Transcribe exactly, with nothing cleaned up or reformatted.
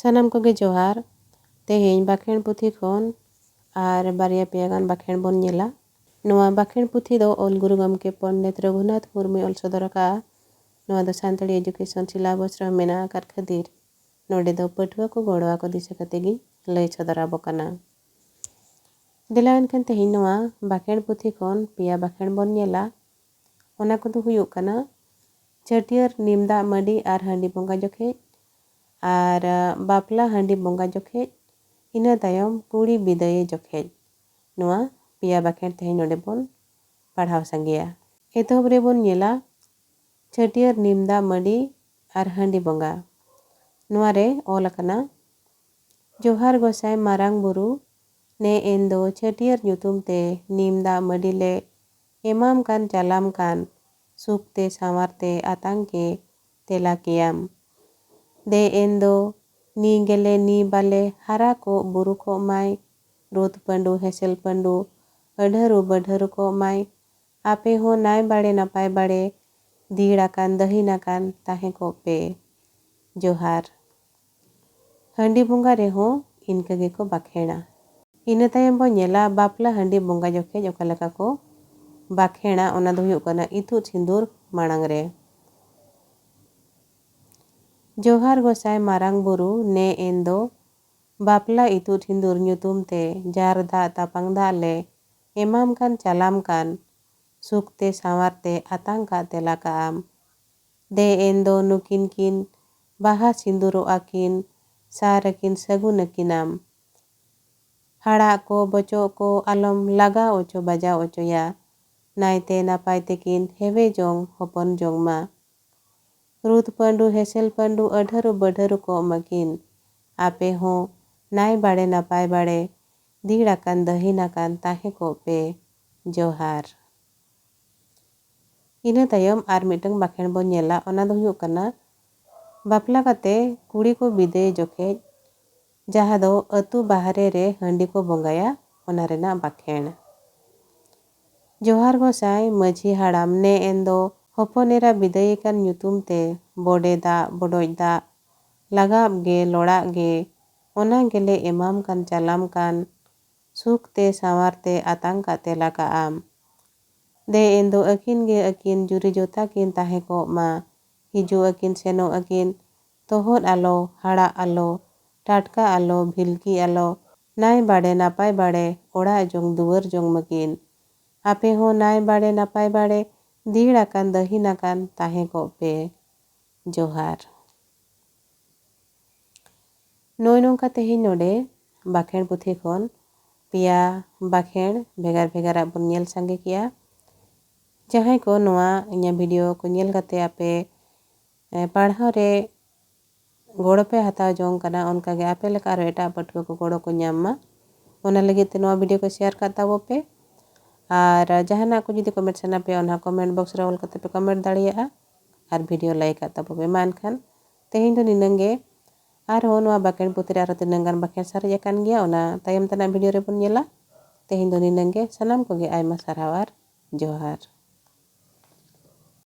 ᱥᱟᱱᱟᱢ ᱠᱚᱜᱮ ᱡᱚᱦᱟᱨ᱾ ᱛᱮᱦᱮᱧ ᱵᱟᱠᱷᱮᱬ ᱯᱩᱛᱷᱤ ᱠᱷᱚᱱ ᱟᱨ ᱵᱟᱨᱭᱟ ᱯᱮᱭᱟ ᱜᱟᱱ ᱵᱟᱠᱷᱮᱬ ᱵᱚᱱ ᱧᱮᱞᱟ᱾ ᱱᱚᱣᱟ ᱵᱟᱠᱷᱮᱬ ᱯᱩᱛᱷᱤ ᱫᱚ ᱚᱞ ᱜᱩᱨᱩ ᱜᱚᱢᱠᱮ ᱯᱚᱱᱰᱤᱛ ᱨᱚᱜᱷᱩᱱᱟᱛᱷ ᱢᱩᱨᱢᱩᱭ ᱚᱞ ᱥᱚᱫᱚᱨ ᱟᱠᱟᱫᱼᱟ᱾ ᱱᱚᱣᱟ ᱫᱚ ᱥᱟᱱᱛᱟᱲᱤ education syllabus ᱨᱮᱦᱚᱸ ᱢᱮᱱᱟᱜ ᱟᱠᱟᱫ ᱠᱷᱟᱹᱛᱤᱨ ᱱᱚᱰᱮ ᱫᱚ ᱯᱟᱹᱴᱷᱩᱣᱟᱹ ᱠᱚ ᱜᱚᱲᱚ ᱟᱠᱚ ᱫᱤᱥᱟᱹ ᱠᱟᱛᱮ ᱜᱤᱧ ᱞᱟᱹᱭ ᱥᱚᱫᱚᱨ ᱟᱵᱚ ᱠᱟᱱᱟ᱾ ᱫᱮᱞᱟ ᱮᱱᱠᱷᱟᱱ ᱛᱮᱦᱮᱧ ᱱᱚᱣᱟ ᱵᱟᱠᱷᱮᱬ ᱯᱩᱛᱷᱤ ᱠᱷᱚᱱ ᱯᱮᱭᱟ ᱵᱟᱠᱷᱮᱬ ᱵᱚᱱ ᱧᱮᱞᱟ᱾ ᱚᱱᱟ ᱠᱚᱫᱚ ᱦᱩᱭᱩᱜ ᱠᱟᱱᱟ ᱪᱷᱟᱹᱴᱭᱟᱹᱨ, ᱱᱤᱢ ᱫᱟᱜ ᱢᱟᱹᱰᱤ ᱟᱨ ᱦᱟᱺᱰᱤ ᱵᱚᱸᱜᱟ ᱡᱚᱠᱷᱮᱡ, ᱟᱨ ᱵᱟᱯᱞᱟ ᱦᱟᱺᱰᱤ ᱵᱚᱸᱜᱟ ᱡᱚᱠᱷᱮᱡ, ᱤᱱᱟᱹ ᱛᱟᱭᱚᱢ ᱠᱩᱲᱤ ᱵᱤᱫᱟᱹᱭᱮ ᱡᱚᱠᱷᱮᱡ᱾ ᱱᱚᱣᱟ ᱯᱮᱭᱟ ᱵᱟᱠᱷᱮᱬ ᱛᱮᱦᱮᱧ ᱱᱚᱰᱮ ᱵᱚᱱ ᱯᱟᱲᱦᱟᱣ ᱥᱟᱸᱜᱮᱭᱟ᱾ ᱮᱛᱚᱦᱚᱵ ᱨᱮᱵᱚᱱ ᱧᱮᱞᱟ ᱪᱷᱟᱹᱴᱭᱟᱹᱨ, ᱱᱤᱢ ᱫᱟᱜ ᱢᱟᱹᱰᱤ ᱟᱨ ᱦᱟᱺᱰᱤ ᱵᱚᱸᱜᱟ᱾ ᱱᱚᱣᱟ ᱨᱮ ᱚᱞ ᱟᱠᱟᱱᱟ, ᱡᱚᱦᱟᱨ ᱜᱚᱸᱥᱟᱭ ᱢᱟᱨᱟᱝ ᱵᱩᱨᱩ, ᱱᱮ ᱮᱱ ᱫᱚ ᱪᱷᱟᱹᱴᱭᱟᱹᱨ ᱧᱩᱛᱩᱢ ᱛᱮ ᱱᱤᱢ ᱫᱟᱜ ᱢᱟᱹᱰᱤ ᱞᱮ ᱮᱢᱟᱢ ᱠᱟᱱ ᱪᱟᱞᱟᱢ ᱠᱟᱱ, ᱥᱩᱠ ᱛᱮ ᱥᱟᱶᱟᱨ ᱛᱮ ᱟᱛᱟᱝ ᱠᱮ ᱛᱮᱞᱟ ᱠᱮᱭᱟᱢ᱾ ᱫᱮ ᱮᱱ ᱫᱚ ᱱᱤ ᱜᱮᱞᱮ ᱱᱤ ᱵᱟᱞᱮ ᱦᱟᱨᱟ ᱠᱚᱜ ᱵᱩᱨᱩ ᱠᱚᱜ ᱢᱟᱭ, ᱨᱩᱛ ᱯᱟᱹᱰᱩ ᱦᱮᱸᱥᱮᱞ ᱯᱟᱹᱰᱩ ᱟᱹᱰᱷᱟᱹᱨᱩ ᱵᱟᱹᱰᱷᱟᱹᱨᱩ ᱠᱚᱜ ᱢᱟᱭ, ᱟᱯᱮ ᱦᱚᱸ ᱱᱟᱭ ᱵᱟᱲᱮ ᱱᱟᱯᱟᱭ ᱵᱟᱲᱮ ᱫᱤᱲ ᱟᱠᱟᱱ ᱫᱟᱹᱦᱤᱱ ᱟᱠᱟᱱ ᱛᱟᱦᱮᱸ ᱠᱚᱜ ᱯᱮ᱾ ᱡᱚᱦᱟᱨ᱾ ᱦᱟᱺᱰᱤ ᱵᱚᱸᱜᱟ ᱨᱮᱦᱚᱸ ᱤᱱᱠᱟᱹ ᱜᱮᱠᱚ ᱵᱟᱠᱷᱮᱬᱟ᱾ ᱤᱱᱟᱹ ᱛᱟᱭᱚᱢ ᱵᱚᱱ ᱧᱮᱞᱟ ᱵᱟᱯᱞᱟ ᱦᱟᱺᱰᱤ ᱵᱚᱸᱜᱟ ᱡᱚᱠᱷᱮᱡ ᱚᱠᱟ ᱞᱮᱠᱟ ᱠᱚ ᱵᱟᱠᱷᱮᱬᱟ, ᱚᱱᱟ ᱫᱚ ᱦᱩᱭᱩᱜ ᱠᱟᱱᱟ ᱤᱛᱩᱫ ᱥᱤᱸᱫᱩᱨ ᱢᱟᱲᱟᱝ ᱨᱮ᱾ ᱡᱚᱦᱟᱨ ᱜᱚᱸᱥᱟᱭ ᱢᱟᱨᱟᱝ ᱵᱩᱨᱩ, ᱱᱮ ᱮᱱ ᱫᱚ ᱵᱟᱯᱞᱟ ᱤᱛᱩᱫ ᱥᱤᱸᱫᱩᱨ ᱧᱩᱛᱩᱢ ᱛᱮ ᱡᱟᱨ ᱫᱟᱜ ᱛᱟᱯᱟᱝ ᱫᱟᱜ ᱞᱮ ᱮᱢᱟᱢ ᱠᱟᱱ ᱪᱟᱞᱟᱢ ᱠᱟᱱ, ᱥᱩᱠ ᱛᱮ ᱥᱟᱶᱟᱨ ᱛᱮ ᱟᱛᱟᱝ ᱠᱟᱜ ᱛᱮᱞᱟ ᱠᱟᱜ ᱟᱢ᱾ ᱫᱮ ᱮᱱ ᱫᱚ ᱱᱩᱠᱤᱱ ᱠᱤᱱ ᱵᱟᱦᱟ ᱥᱤᱸᱫᱩᱨᱚᱜ ᱟᱹᱠᱤᱱ, ᱥᱟᱨ ᱟᱹᱠᱤᱱ ᱥᱟᱹᱜᱩᱱ ᱟᱹᱠᱤᱱᱟᱢ᱾ ᱦᱟᱲᱟᱜ ᱠᱚ ᱵᱚᱪᱚᱜ ᱠᱚ ᱟᱞᱚᱢ ᱞᱟᱜᱟᱣ ᱚᱪᱚ ᱵᱟᱡᱟᱣ ᱚᱪᱚᱭᱟ᱾ ᱱᱟᱭᱛᱮ ᱱᱟᱯᱟᱭ ᱛᱮᱠᱤᱱ ᱦᱮᱣᱮ ᱡᱚᱝ ᱦᱚᱯᱚᱱ ᱡᱚᱝ ᱢᱟ᱾ ᱨᱩᱛ ᱯᱟᱹᱰᱩ ᱦᱮᱸᱥᱮᱞ ᱯᱟᱹᱰᱩ ᱟᱹᱰᱷᱟᱹᱨᱩ ᱵᱟᱹᱰᱷᱟᱹᱨᱩ ᱠᱚᱜ ᱢᱟᱹᱠᱤᱱ᱾ ᱟᱯᱮ ᱦᱚᱸ ᱱᱟᱭ ᱵᱟᱲᱮ ᱱᱟᱯᱟᱭ ᱵᱟᱲᱮ ᱫᱤᱲ ᱟᱠᱟᱱ ᱫᱟᱹᱦᱤᱱ ᱟᱠᱟᱱ ᱛᱟᱦᱮᱸ ᱠᱚᱜ ᱯᱮ᱾ ᱡᱚᱦᱟᱨ᱾ ᱤᱱᱟᱹ ᱛᱟᱭᱚᱢ ᱟᱨ ᱢᱤᱫᱴᱟᱝ ᱵᱟᱠᱷᱮᱬ ᱵᱚᱱ ᱧᱮᱞᱟ, ᱚᱱᱟ ᱫᱚ ᱦᱩᱭᱩᱜ ᱠᱟᱱᱟ ᱵᱟᱯᱞᱟ ᱠᱟᱛᱮ ᱠᱩᱲᱤ ᱠᱚ ᱵᱤᱫᱟᱹᱭ ᱡᱚᱠᱷᱮᱡ ᱡᱟᱦᱟᱸ ᱫᱚ ᱟᱹᱛᱩ ᱵᱟᱦᱨᱮ ᱨᱮ ᱦᱟᱺᱰᱤ ᱠᱚ ᱵᱚᱸᱜᱟᱭᱟ, ᱚᱱᱟ ᱨᱮᱱᱟᱜ ᱵᱟᱠᱷᱮᱬ᱾ ᱡᱚᱦᱟᱨ ᱜᱚᱸᱥᱟᱭ ᱢᱟᱹᱡᱷᱤ ᱦᱟᱲᱟᱢ, ᱱᱮ ᱮᱱ ᱫᱚ ᱦᱚᱯᱚᱱ ᱮᱨᱟ ᱵᱤᱫᱟᱹᱭᱮ ᱠᱟᱱ ᱧᱩᱛᱩᱢ ᱛᱮ ᱵᱚᱰᱮ ᱫᱟᱜ, ᱵᱚᱰᱚᱡ ᱫᱟᱜ, ᱞᱟᱜᱟᱵ ᱜᱮ ᱞᱚᱲᱟᱜ ᱜᱮ, ᱚᱱᱟ ᱜᱮᱞᱮ ᱮᱢᱟᱢ ᱠᱟᱱ ᱪᱟᱞᱟᱢ ᱠᱟᱱ, ᱥᱩᱠ ᱛᱮ ᱥᱟᱶᱟᱨ ᱛᱮ ᱟᱛᱟᱝ ᱠᱟᱛᱮ ᱞᱟᱜᱟᱜ ᱟᱢ᱾ ᱫᱮ ᱮᱱᱫᱚ ᱟᱹᱠᱤᱱ ᱜᱮ ᱟᱹᱠᱤᱱ ᱡᱩᱨᱤ ᱡᱚᱛᱟ ᱠᱤᱱ ᱛᱟᱦᱮᱸ ᱠᱚᱜ ᱢᱟ᱾ ᱦᱤᱡᱩᱜ ᱟᱹᱠᱤᱱ ᱥᱮᱱᱚᱜ ᱟᱹᱠᱤᱱ, ᱛᱚᱦᱚᱫ ᱟᱞᱚ, ᱦᱟᱲᱟᱜ ᱟᱞᱚ, ᱴᱟᱴᱠᱟ ᱟᱞᱚ, ᱵᱷᱤᱞᱠᱤ ᱟᱞᱚ, ᱱᱟᱭ ᱵᱟᱲᱮ ᱱᱟᱯᱟᱭ ᱵᱟᱲᱮ ᱚᱲᱟᱜ ᱡᱚᱝ ᱫᱩᱣᱟᱹᱨ ᱡᱚᱝ ᱢᱟᱹᱠᱤᱱ᱾ ᱟᱯᱮ ᱦᱚᱸ ᱱᱟᱭ ᱵᱟᱲᱮ ᱱᱟᱯᱟᱭ ᱵᱟᱲᱮ ᱫᱤᱲ ᱟᱠᱟᱱ ᱫᱟᱹᱦᱤᱱ ᱟᱠᱟᱱ ᱛᱟᱦᱮᱸ ᱠᱚᱜ ᱯᱮ᱾ ᱡᱚᱦᱟᱨ᱾ ᱱᱚᱜᱼᱚᱭ ᱱᱚᱝᱠᱟ ᱛᱮᱦᱮᱧ ᱱᱚᱰᱮ ᱵᱟᱠᱷᱮᱬ ᱯᱩᱛᱷᱤ ᱠᱷᱚᱱ ᱯᱮᱭᱟ ᱵᱟᱠᱷᱮᱬ ᱵᱷᱮᱜᱟᱨ ᱵᱷᱮᱜᱟᱨᱟᱜ ᱵᱚᱱ ᱧᱮᱞ ᱥᱟᱸᱜᱮ ᱠᱮᱜᱼᱟ᱾ ᱡᱟᱦᱟᱸᱭ ᱠᱚ ᱱᱚᱣᱟ ᱤᱧᱟᱹᱜ ᱵᱷᱤᱰᱤᱭᱳ ᱠᱚ ᱧᱮᱞ ᱠᱟᱛᱮ ᱟᱯᱮ, ᱮ, ᱯᱟᱲᱦᱟᱣ ᱨᱮ ᱜᱚᱲᱚ ᱯᱮ ᱦᱟᱛᱟᱣ ᱡᱚᱝ ᱠᱟᱱᱟ, ᱚᱱᱠᱟᱜᱮ ᱟᱯᱮ ᱞᱮᱠᱟ ᱟᱨᱚ ᱮᱴᱟᱜ ᱯᱟᱹᱴᱷᱩᱣᱟᱹ ᱠᱚ ᱜᱚᱲᱚ ᱠᱚ ᱧᱟᱢ ᱢᱟ, ᱚᱱᱟ ᱞᱟᱹᱜᱤᱫ ᱛᱮ ᱱᱚᱣᱟ ᱵᱷᱤᱰᱤᱭᱳ ᱠᱚ ᱥᱮᱭᱟᱨ ᱠᱟᱜ ᱛᱟᱵᱚ ᱯᱮ᱾ ᱟᱨ ᱡᱟᱦᱟᱱᱟᱜ ᱠᱚ ᱡᱩᱫᱤ ᱠᱚᱢᱮᱱᱴ ᱥᱟᱱᱟ ᱯᱮᱭᱟ, ᱚᱱᱟ ᱠᱚᱢᱮᱱᱴ ᱵᱚᱠᱥ ᱨᱮ ᱚᱞ ᱠᱟᱛᱮ ᱯᱮ ᱠᱚᱢᱮᱱᱴ ᱫᱟᱲᱮᱭᱟᱜᱼᱟ᱾ ᱟᱨ ᱵᱷᱤᱰᱤᱭᱳ ᱞᱟᱭᱤᱠ ᱠᱟᱜ ᱛᱟᱵᱚ ᱯᱮ᱾ ᱢᱟ ᱮᱱᱠᱷᱟᱱ ᱛᱮᱦᱮᱧ ᱫᱚ ᱱᱤᱱᱟᱹᱝ ᱜᱮ᱾ ᱟᱨᱦᱚᱸ ᱱᱚᱣᱟ ᱵᱟᱠᱷᱮᱬ ᱯᱩᱛᱷᱤ ᱨᱮ ᱟᱨᱦᱚᱸ ᱛᱤᱱᱟᱹᱝ ᱜᱟᱱ ᱵᱟᱠᱷᱮᱬ ᱥᱟᱨᱮᱡ ᱟᱠᱟᱱ ᱜᱮᱭᱟ, ᱚᱱᱟ ᱛᱟᱭᱚᱢ ᱛᱮᱱᱟᱜ ᱵᱷᱤᱰᱤᱭᱳ ᱨᱮᱵᱚᱱ ᱧᱮᱞᱟ᱾ ᱛᱮᱦᱮᱧ ᱫᱚ ᱱᱤᱱᱟᱹᱝ ᱜᱮ᱾ ᱥᱟᱱᱟᱢ ᱠᱚᱜᱮ ᱟᱭᱢᱟ ᱥᱟᱨᱦᱟᱣ ᱟᱨ ᱡᱚᱦᱟᱨ᱾